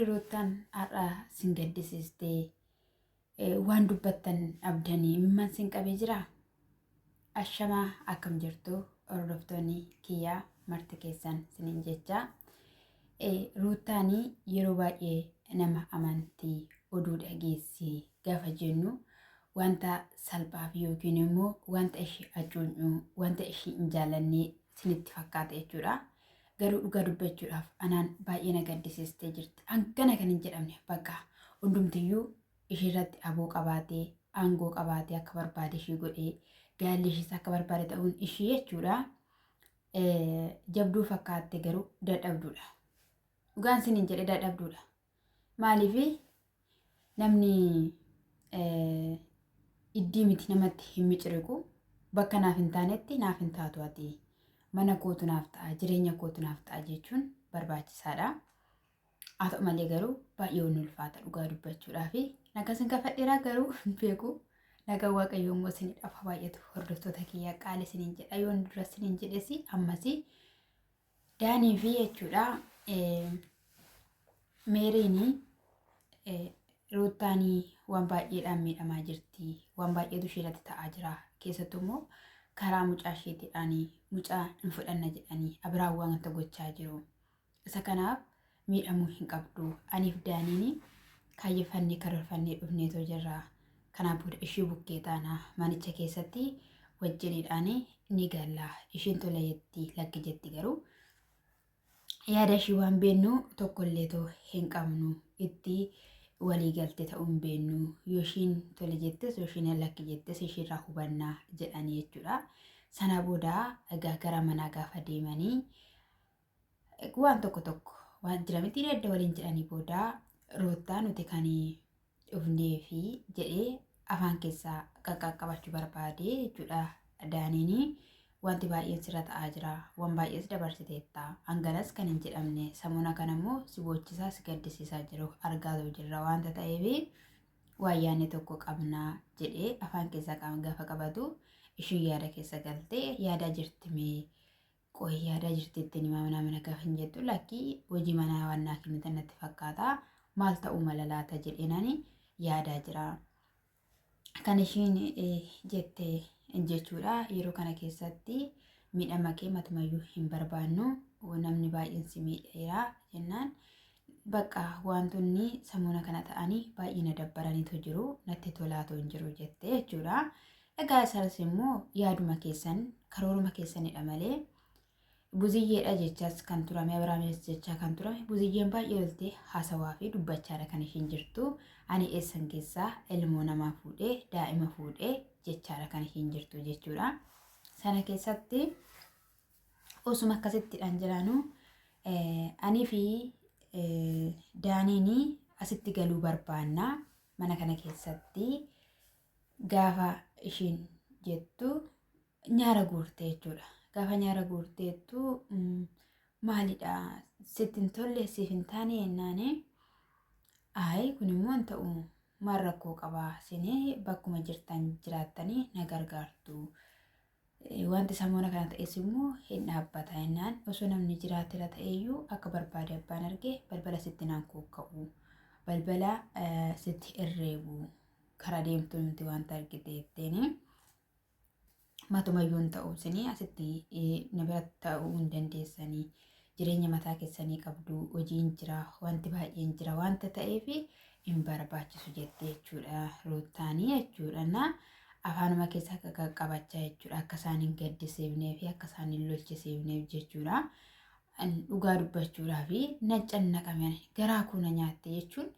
Warri Ruuttaan har'a sin gaddisiistee waan dubbattan dhabdanii imimmaan sin qabee jiraa? Ashamaa akkam jirtu hordoftoonni kiyyaa marti keessan sinin jecha. Ruuttaanii yeroo baay'ee nama amantii oduu dhageessi gaafa jennu wanta salphaaf yookiin immoo wanta ishee acuuncuu wanta ishee hin jaallannee sinitti fakkaata jechuudha. Garuu dhugaa dubbachuudhaaf anaan baay'ee na gaddisiistee jirti. Hangana kan hin jedhamne bakka hundumtiyyuu isheerratti aboo qabaatee aangoo qabaatee akka barbaade ishii godhee gaa'elli ishiis akka barbaade ta'uun ishii jechuudha. Jabduu fakkaatte garuu dadhabduudha. Dhugaan sinin jedhe dadhabduudha. Maaliif namni iddii miti namatti hin miciriqu bakka naaf hin taanetti naaf hin taatu ati mana kootu naaf ta'a jireenya kootu naaf ta'a jechuun barbaachisaadha. Haa ta'u malee garuu baay'ee ni ulfaata dhugaa dubbachuudhaaf nagaa isin gaafadheeraa garuu hin beeku. Nagaa waaqayyoo immoo isinidhaaf haa baay'atu hordoftoota kiyyaa qaali isiniin jedha yoon dura isiniin jedhes ammasii Daanii fi jechuudha Meeriin Ruuttaanii waan baay'eedhaan miidhamaa jirti. Waan baay'eetu ishee irratti ta'aa jira. Keessattuu immoo karaa mucaa isheetiidhaan mucaa hin fudhanna jedhanii Abiraan wanta gochaa jiru. Isa kanaaf miidhamuu hin qabdu. Aniif Daaniin kaayyeffannee karoorfannee dhufneetoo jirra. Kanaa booda ishii bukkee taana manicha keessatti wajjiniidhaan ni galla. Ishiin tole jetti lakki jetti garuu yaada ishii waan beennu tokkolleetoo hin qabnu itti walii galte ta'uu hin beennu yoo ishiin tole jettes yoo ishiin lakki jettes ishiirraa hubannaa jedhanii jechuudha. Sana booda egaa gara manaa gaafa deemanii waan tokko tokko waan jira miti edda waliin jedhanii booda Ruuttaa nuti kan dhufnee fi jedhee afaan keessaa qaqqaqqabachuu barbaade jechuudha Daaniini. Wanti baay'een sirra ta'aa jira. Waan baay'ees dabarsiteetta. Hanganas kan hin jedhamne samoona kana immoo si boochisaa si gaddisiisaa jiru argaa jirra waanta ta'eef waan yaadne tokko qabna jedhee afaan keessaa gaafa qabatu ishiin yaada keessa galtee yaadaa jirti mee Qoy yaadaa jirti ittiin himaa manaa mana gaafa hin jettu lakkii hojii manaa waan naa kennitan natti fakkaata maal ta'uu mala laata jedheenani yaadaa jira. Kan ishiin jette jechuudha yeroo kana keessatti miidhama kee matumayyuu hin barbaannu namni baay'een si miidheera jennaan bakka wantoonni samuuna kana ta'anii baay'ee na dabbaraniitu jiru natti tolaatu hin jiru jette jechuudha. Egaa isaanis immoo yaaduma keessan karooruma keessanidha malee buziyyeedha jechaas kan turame Abiraamis jechaa kan turame buziyyeen baay'ee loltee haasawaa fi dubbachaadha kan ishiin jirtu ani eessan keessaa ilmoo namaa fuudhee daa'ima fuudhee jechaadha kan ishiin jirtu jechuudha. Sana keessatti osuma akkasittidhaan jiraanu anii fi Daaniin asitti galuu barbaanna mana kana keessatti gaafa ishiin jettu nyaara guurte jechuudha. Gaafa nyaara guurteettu maalidha sitti hin tolle siif hin taane jennaani ayi kun immoo hin ta'u maal rakkoo qaba isin bakkuma jirtan jiraattanii na gargaartu. Wanti samoona kana ta'es immoo hin dhaabbata jennaan osoo namni jiraatera ta'eyyuu akka barbaade abbaan arge balbala sitti naan kuukka'u balbala sitti irreebu karaa deemtu miti wanta argite jetteeni matumayyuu hin ta'u isinii asitti na biratti ta'uu hin dandeessanii jireenya mataa keessanii qabdu hojiin jira wanti baay'een jira wanta ta'eef hin barbaachisu jette jechuudha ruuttaanii jechuudha na afaanuma keessa akka qaqqabachaa jechuudha akka isaan hin gaddisiifnee fi akka isaan hin lolchisiifneef jechuudha dhugaa dubbachuudhaa fi na cannaqame garaa koo na nyaatte jechuun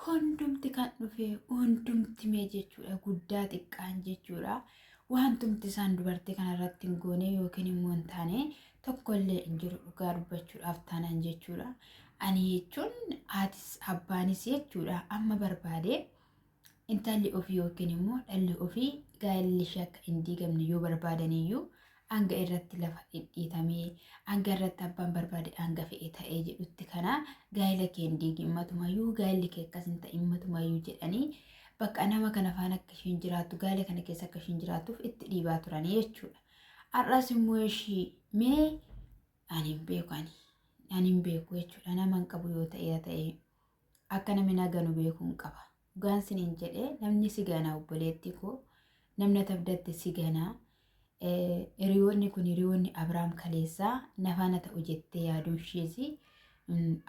hundumti kan dhufe hundumti mee jechuudha guddaa xiqqaan jechuudha wantumti isaan dubartii kanarratti hin goone yookiin immoo hin taane tokkollee hin jiru dhugaa dubbachuudhaaf taanaan jechuudha. Ani jechuun haatis abbaanis jechuudha amma barbaade intalli ofii yookiin immoo dhalli ofii gaa'elli ishee akka hin diigamne yoo barbaadaniyyuu hanga irratti lafa dhidhiitamee hanga irratti abbaan barbaade hanga fe'e ta'ee jedhutti kana gaa'ela kee hin diigin matumayyuu gaa'elli kee akkas hin ta'in matumayyuu jedhanii bakka nama kana faana akka isheen jiraattu gaa'ela kana keessa akka isheen jiraattuuf itti dhiibaa turanii jechuudha. Har'as immoo ishii mee ani hin beeku ani hin beeku jechuudha nama hin qabu yoo ta'eera ta'e. Akka namni na ganu beekuun qaba. Dhugaan siniin jedhee namni si gana obboleettii koo namni ati abdatte si gana. Hiriyoonni kun hiriyoonni Abiraam kaleessaa na faana ta'u jettee yaaduun ishees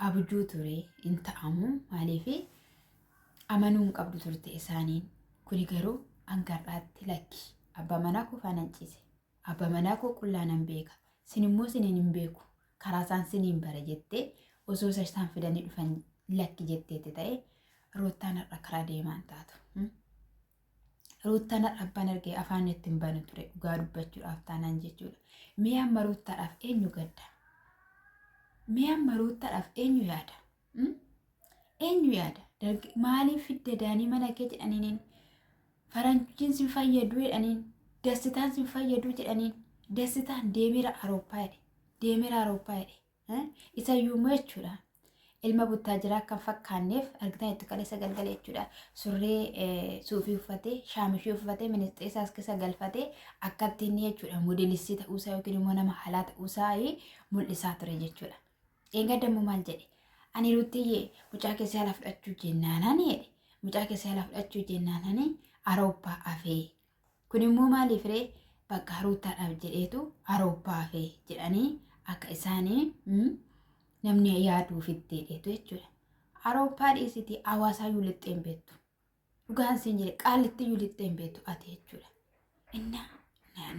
abjuu ture hin ta'amu maaliif amanuu hin qabdu turte isaaniin. Kuni garuu hanga har'aatti lakki abbaa manaa koo faana hin ciise. Abbaa manaa koo qullaa nan beeka. Sin immoo siniin hin beeku. Karaa isaan siniin bara jettee osoo isa isaan fidanii dhufan lakki jetteetti ta'e Ruuttaan har'a karaa deemaan taatu. Ruuttaan har'a abbaan argee afaan itti hin banu ture dhugaa dubbachuudhaaf taanaan jechuudha. Mee amma Ruuttaadhaaf eenyu gadda? Mee amma Ruuttaadhaaf eenyu yaada? Eenyu yaada? Maaliif fidde daanii mana kee jedhaniin faranjiin sin fayyaduu jedhaniin dassitaan sin fayyaduu jedhaniin dassitaan deemeera Awurooppaa jedhe deemeera Awurooppaa jedhe isayyuu immoo jechuudha. Ilma buttaa jiraa akka hin fakkaanneef argitan itti kaleessa galgala jechuudha. Surree suufii uffatee shaamishii uffatee ministeera isaas keessa galfatee akkatti inni jechuudha modelistii ta'uusaa yookiin immoo nama halaa ta'uusaa mul'isaa ture jechuudha. Dheengadda immoo maal jedhe? Ani Ruuttiyyee mucaa keessa ala fudhachuu jennaanani jedhe. Mucaa keessa ala fudhachuu jennaanani Awurooppaa hafee. Kun immoo maaliif ree? Bakka Ruuttaadhaaf jedheetu Awurooppaa hafee jedhanii akka isaanii namni yaaduuf itti jedheetu jechuudha. Awurooppaa dhiisitii hawaasaa iyyuu lixxee hin beektu. Dhugaan siin jedhe qaalitti iyyuu lixxee hin beektu ati jechuudha. Innaa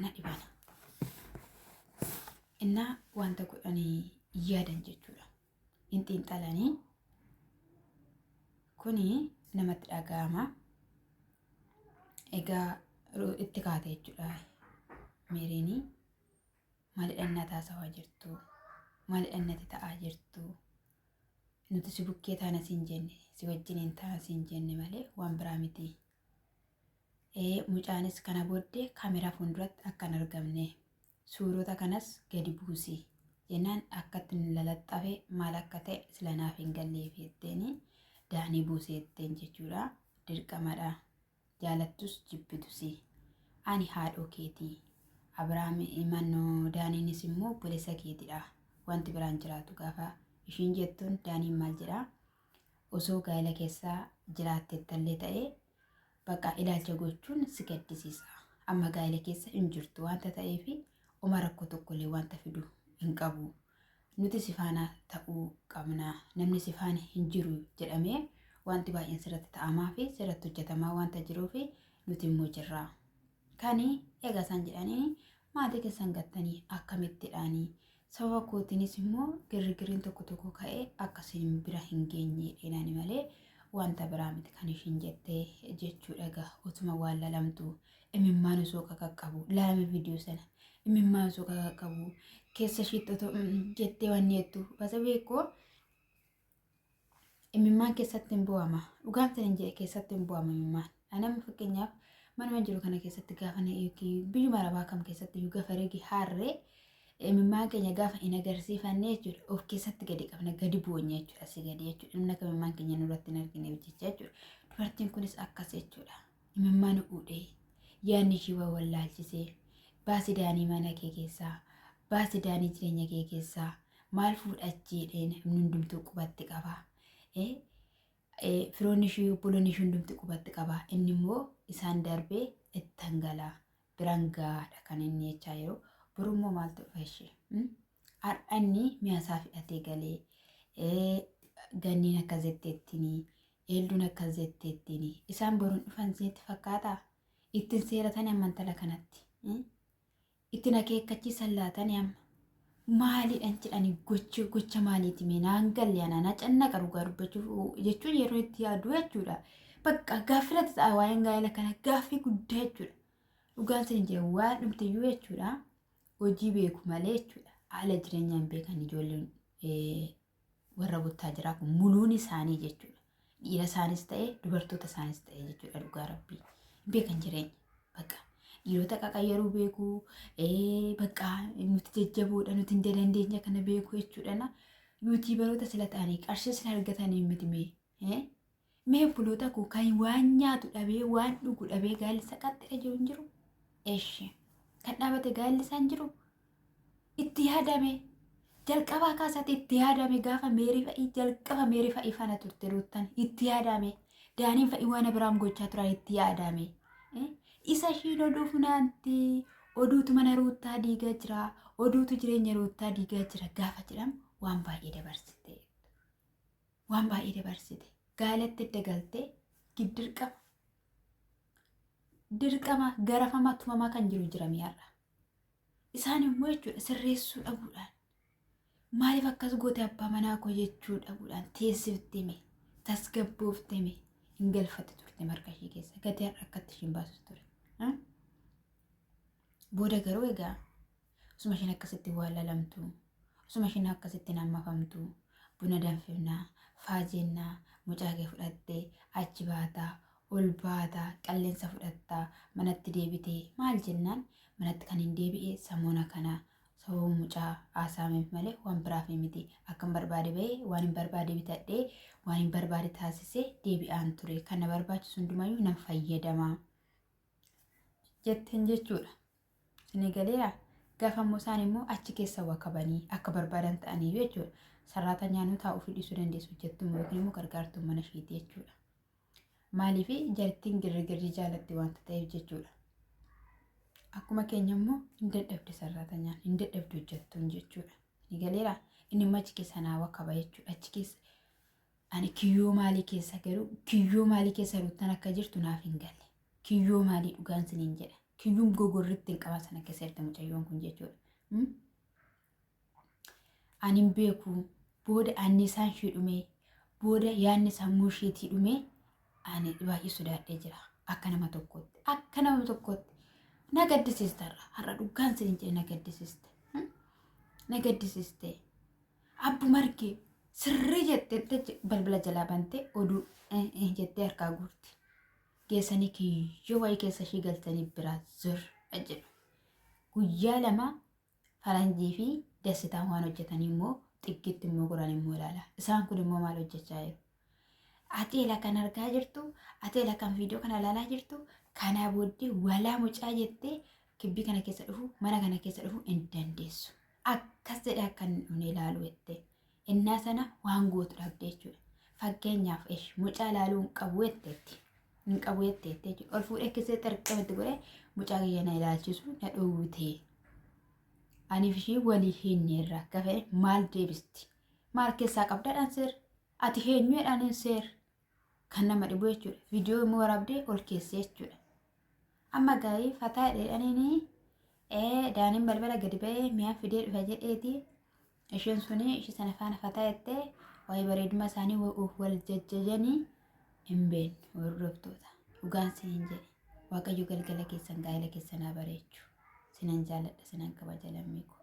na dhibana. Innaa wanta godhanii yaadan jechuudha. Hin xiinxalanii. Kuni namatti dhaga'ama. Egaa itti kaate jechuudha. Meeriinii maalidha inni taasawaa jirtu? Maalidha inni ta'aa jirtu? Nuti si bukkee taana siin jenne, si wajjiniin taana siin jenne malee waan biraa miti. Mucaanis kana booddee kaameraa fuulduratti akka hin argamne suurota kanas gadi buusi jennaan akkatti nu lalaxxafe maal akka ta'e sila naaf hin galleef jetteeni daanii buuse jetteen jechuudha. Dirqamadha. Jaalattus jibbitusi. Ani haadhoo keetii. Abiraam mannoo Daaniinis immoo obboleessa keetidha. Wanti biraan jiraatu gaafa ishiin jettuun Daaniin maal jedhaa? Osoo gaa'ela keessa jiraattettallee ta'ee bakka ilaalcha gochuun si gaddisiisa. Amma gaa'ela keessa hin jirtu wanta ta'eef oma rakkoo tokkollee wanta fidu hin qabu. Nuti si faana ta'uu qabna. Namni si faana hin jiru jedhamee wanti baay'een sirratti ta'amaa fi sirratti hojjetamaa wanta jiruuf nuti immoo jirra. Kani egaa isaan jedhanii maatii keessan gattanii akkamittidhaanii sababa kootiinis immoo girrigirriin tokko tokko ka'ee akka isin bira hin geenye dhenaani malee wanta biraa miti kan ishiin jettee jechuudha egaa otuma waan lalamtu imimmaan osoo qaqaqqabu laalame viidiyoo sana imimmaan osoo qaqaqqabu keessa ishiitti otoo jettee waan jettu basa beekoo imimmaan keessatti hin bu'ama dhugaan sana hin jedhe keessatti hin bu'ama imimmaan anama fakkeenyaaf manuma jiru kana keessatti gaafa biyyuma arabaa kam keessatti iyyuu gaafa rigi harree imimmaan keenya gaafa hin agarsiifanne jechuudha of keessatti gadi qabna gadi boonye jechuudha asii gadi jechuudha namni akka imimmaan keenya nurratti hin argineef jecha jechuudha dubartiin kunis akkas jechuudha imimmaan uudhee yaadni ishii waa wallaalchisee baasi daanii mana kee keessaa baasi daanii jireenya kee keessaa maal fuudhachii jedhee namni hundumtuu qubatti qaba. Firoonni ishii obboloonni ishii hundumti qubatti qaba. Inni immoo isaan darbee ittan gala biran gaadha kan inni jechaa jiru. Borummoo maaltu dhufa ishee? Har'a inni mi'a isaa fidhatee galee ganniin akkas jetteettiini eelduun akkas jetteettiini isaan boruun dhufan isinitti fakkaataa? Ittiin seeratanii amma intala kanatti. Ittiin akeekkachiisan laatanii amma. Maaliidhan jedhanii gochi gocha maaliiti mee naan galle anaa na cannaqa dhugaa dubbachuuf jechuun yeroo itti yaadu jechuudha. Bakka gaaffii irratti ta'a waa'een gaa'ela kana gaaffii guddaa jechuudha. Dhugaan isin jedhu waan dhumtiyyuu jechuudha. Hojii beeku malee jechuudha. Haala jireenyaa hin beekan ijoolleen warra buttaa jiraa kun muluun isaanii jechuudha. Dhiira isaanis ta'e dubartoota isaanis ta'e jechuudha dhugaa rabbii. Hin beekan jireenya. Bakka dhiirota qaqayyaruu beeku bakka nuti jajjaboodha nuti hin dandeenya kana beeku jechuudha. Yuutiibaroota sila ta'anii qarshii sila argatanii miti mee. Mee obboloota koo kan waan nyaatu dhabee waan dhugu dhabee gaalli isa qaxxira jiru hin jiru. Eshi kan dhaabate gaalli isaa hin jiru. Itti yaadame Jalqabaa kaasaatti itti yaadame gaafa meerii fa'ii jalqaba meerii fa'ii faana turte ruuttan itti yaadame. Daaniin fa'ii waan Abiraam gochaa turan itti yaadame. Isa ishiin oduu funaanti oduutu mana ruuttaa diigaa jira oduutu jireenya ruuttaa diigaa jira gaafa jedhamu waan baay'ee dabarsite. Waan baay'ee dabarsite. Gaalatti edda galtee giddirqama. Dirqama garafamaa tumamaa kan jiru jira mi'arra. Isaan immoo jechuudha sirreessuu dhabuudhaan maaliif akkas goote abbaa manaa koo jechuu dhabuudhaan teessifteme tasgabboofteme hin galfatte turte marka ishee keessa gatii har'a akkatti ishiin baasus ture. Booda garuu egaa osuma isheen akkasitti waalalamtu osuma isheen akkasitti nammafamtu buna danfifnaa faajennaa mucaa kee fudhattee achi baataa ol baata qilleensa fudhatta manatti deebitee maal jennaan manatti kan hin deebi'e samoona kana sababa mucaa haasa'ameef malee waan biraaf miti akkan barbaade ba'ee waan hin barbaade bitadhee waan hin barbaade taasisee deebi'aan ture kan na barbaachisu hundumayyuu nan fayyadama jetteen jechuudha. Isinii galeera gaafa immoo isaan immoo achi keessa wakabanii akka barbaadan ta'anii jechuudha. Sarraata nyaanuu taa'uu fi dhiisuu dandeessu hojjettuun yookiin immoo gargaartuun mana isheeti jechuudha. Maaliif jartiin girrigirri jaalatti wanta ta'eef jechuudha. Akkuma keenya immoo hin dadhabde sarraatanyaan hin dadhabde hojjettuun jechuudha. Ni galeera inni immoo achi keessa naa wakaba jechuudha. Achi keessa ani kiyyoo maalii keessa garuu kiyyoo maalii keessa ruuttan akka jirtu naaf hin galle. Kiyyoo maalii dhugaan siniin jedha. Kiyyuun gogorritti hin qaban sana keessa jirti mucayyoon kun jechuudha. Ani hin beeku booda anniisaan ishii dhumee booda yaadni sammuu ishiitii dhumee ani baay'ee sodaadhee jira akka nama tokkootti akka nama tokkootti na gaddisiiste har'a har'a dhugaan siniin jedhe na gaddisiiste na gaddisiiste abbuma argee sirrii jettee balbala jalaa bantee oduu jettee harkaa guurti geessanii kiyyoo wayii keessa ishii galchanii biraa zur jedhu guyyaa lama Faranjii fi Dassitaan waan hojjetanii immoo xiggitti immoo goran immoo ilaala. Isaan kun immoo maal hojjechaa jiru? Ateela kan argaa jirtu, ateela kan viidiyoo kana ilaalaa jirtu, kanaa booddee walaa mucaa jettee kibbii kana keessa dhufu, mana kana keessa dhufu hin dandeessu. Akkas jedhee akka hin dhufne ilaalu jettee. Innaa sana waan gootu dhabde jechuudha. Fakkeenyaaf ish mucaa ilaaluu hin qabu jetteetti. Hin qabu jetteetti jechuudha. Ol fuudhee keessatti argamatti godhee mucaa kiyya na ilaalchisu na dhowwite. Aniif ishii walii hiinneerra akka fedhe maal deebisti? Maal keessaa qabdaadhaan seer? Ati eenyuudhaan hin seer? Kan nama dhibu jechuudha. Viidiyoo immoo waraabdee ol keessee jechuudha. Amma gaa'ii fataa jedhaniini daaniin balbala gadi ba'ee mi'a fidee dhufa jedheeti. Isheen suni ishee sana faana fataa jettee waa'ee bareeduma isaanii wal jajjajanii hin beeknu hordoftoota. Dhugaan siniin jedhe. Waaqayyo galgala keessan gaa'ela keessan haa bareechu. Sinan jaaladha sinan kabaja lammii koo.